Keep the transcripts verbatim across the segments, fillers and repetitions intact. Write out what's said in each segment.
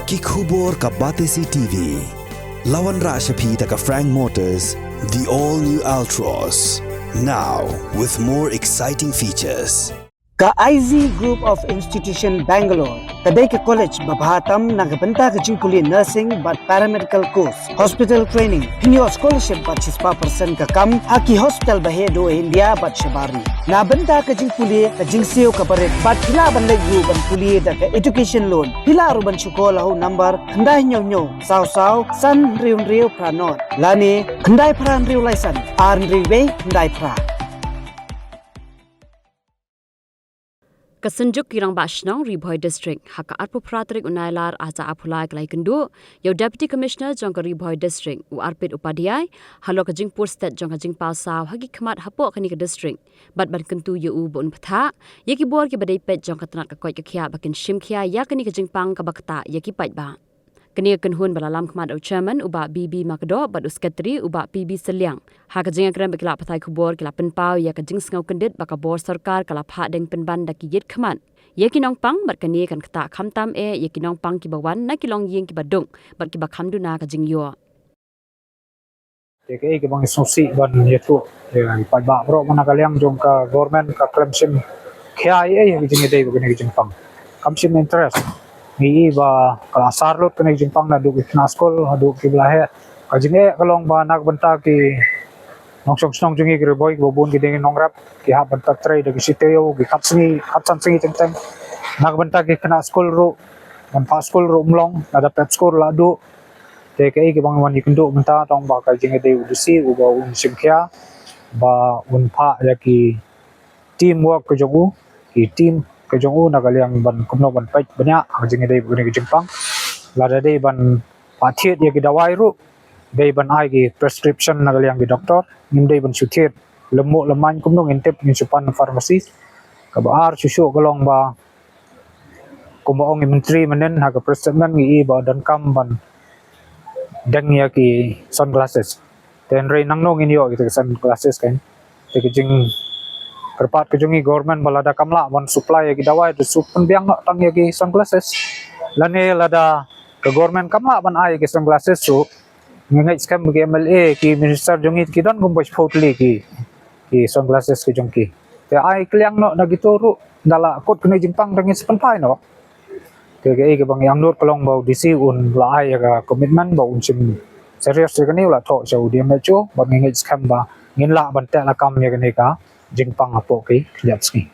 Ki khubor ka Batesi T V. La wanrah sha phi da ka Frank Motors, the all new Altroz. Now with more exciting features. Ka I Z Group of Institution Bangalore ka dei ka college ba bha tam na ka bynta ka jingpule nursing bad paramedical course, hospital training, pynïoh scholarship bad shispah percent ka kam ha ki hospital ba heh duh India bad shabar ri. Na bynta ka jingpule, ka jingsiew ka barit bad phi lah ban leit ruh ban pule da ka education loan. Phi lah ruh ban shu call ha u number khyndai hynñiew hynñiew saw saw san hynriew hynriew phra nod lane khyndai phra hynriew lai san ar hynriew wei khyndai phra. Ka Synjuk ki Rangbah Shnong Ri Bhoi District ha ka arphew phra tarik u Nailar ar hajar arphew lai ka la ïakynduh ïa u Deputy Commissioner jong ka Ri Bhoi District u Arpit Upadhyay halor ka jingpur stet jong ka jingpaw saw ha ki khmat hapoh kane ka district bad ban kyntu ïa u ba un bthah ïa ki bor kiba dei peit jong ka tnat ka koit ka khiah ba kin shim khia ïa kane ka jingpang kaba ktah ïa ki paidbah. Kane ka kynhun ba la lam khmat da u Chairman u Bah B B Makdoh bad u Secretary u Bah P B Sylliang. Ha ka jingïakren bad ki lad pathai khubor ki la pynpaw ïa ka jingsngew kyndit ba ka bor sorkar ka la phah deng pynban da ki ïit khmat ïa ki nongpang bad kane kan ktah khamtam eh ïa ki nongpang kiba wan na ki longïing kiba duk bad kiba kham duna ka jingïoh. Te kaei kaba ngi sngewsih ban ïathuh ïa ki paidbah baroh ba na ka liang jong ka government ka khlem shim khia ei ei ha ka jingïadei bad kane ka jingpang. Kam shym interest. Ngi i ba ka la asar lut kane ka jingpang naduh ki khynnah skul haduh kiba la heh. Ka jingeh ka long ba na ka bynta ki nongshong shnong jong ngi ki Ri Bhoi kiba bun ki dei ki nongrep, ki hap ban trei da ki shi taïew, ki khatsan sngi, khatsan sngi teng teng. Na ka bynta ki khynnah skul ruh, ban phah skul ruh ym long, lada pep skul la duh. Te kaei kaba ngi wan ïakynduh mynta tang ba ka jingïadei u D C uba un shim khia ba un phah ïa ki team work ka jong u, ki team ka jong u na ka liang ban kumno ban peit bniah ha ka jingïadei bad kane ka jingpang. Lada dei ban phah thied ïa ki dawai ruh, dei ban ai ki prescription na ka liang ki doktor, ngim dei ban shu thied lem muh lem main kumno ngin tip ngin shu pan pharmacy. Kaba ar shuh shuh ka long ba kumba ong i Myntri mynnin ha ka press statement ngi i ba donkam ban deng ïa ki sunglasses. Te hynrei nangno ngin ïoh kita ki sunglasses kan. Te ka jingkyrpad ka jong i government ba lada kam lah ban supply ïa ki dawai te shu pynbiang noh tang ïa ki sunglasses. Lane lada ka government kam lah ban ai ïa ki sunglasses ruh, ngi ngeit skhem ba ki M L A, ki minister jong i ki don kumba shiphew tylli ki, ki sunglasses ki jong ki. Te ai kliang noh na kito ruh, da la kut kane jingpang da ngin sa pynphai noh. Te kaei kaba ngi angnud ka long ba u D C un la ai ïa ka commitment ba un shim serious ïa kane, u la thoh sha u D M H O bad ngi ngeit skhem ba ngin lah ban teh lakam ïa kane ka jingpang hapoh ki khyndiat sngi.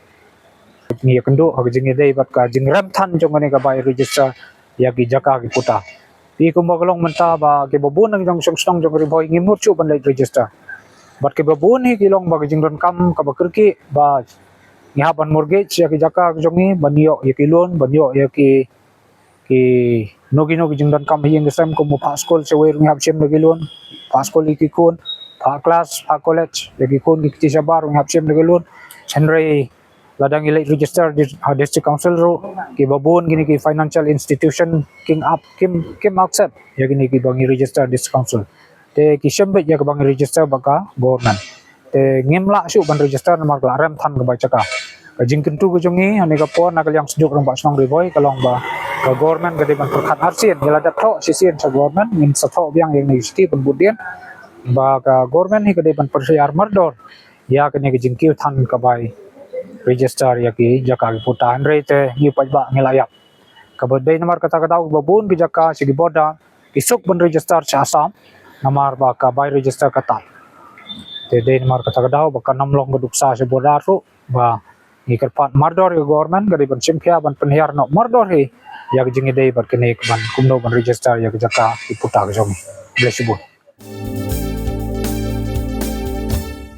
Ngi ïakynduh ha ka jingïadei bad ka jingrem than jong kane ka bai register ïa ki jaka ki puta. Te kumba ka long mynta ba kiba bun na ki nongshong shnong jong Ri Bhoi ngim mut shuh ban leit register. Bad kiba bun hi ki long ba ka jingdonkam kaba kyrkieh ba ngi hap ban mortgage ïa ki jaka ki jong ngi, ban ïoh ïa ki loan, ban ïoh ïa ki, ki no ki no ki jingdonkam ha ïing ha sem, kum u phah skul shawei ruh ngi hap shim da ki loan, phah skul ïa ki khun, phah class, phah college ïa ki khun ki kti shabar ruh ngi hap shim da ki loan. Hynrei lada ngi leit register di-, ha District Council ruh, kiba bun kine ki financial institution kim ap, kim, kim accept ïa kine kiba ngi register District Council. Te ki shem beit ïa kaba ngi register bad ka government. Te ngim lah shuh ban register namar ka la rem than ka bai jaka. Ka jingkyntu ka jong ngi ha kane ka por na ka liang Synjuk Rangbah Shnong Ri Bhoi ka long ba ka government ka dei ban pyrkhat arsien, ïa lada thoh shisien sha government, ngin sa thoh biang ïa kane ka shithi ban bud dien ba ka government hi ka dei ban pyrshah mardor ïa kane ka jingkiew than ka bai register ïa ki jaka ki puta. Hynrei te ngi paidbah ngi la ïap. Kaba dei namar kata ka daw ba bun ki jaka sha ki border ki suk ban register sha Assam namar ba ka bai register ka tad. Te dei namar kata ka daw ba kan ym long ka duksa sha border ruh, ba ngi kyrpad mardor ïa ka government ka dei ban shim khia ban pynhiar noh mardor hi ïa ka jingïadei bad kane ka ban kumno ban register ïa ka jaka ki puta ka jong ngi. Khublei shibun.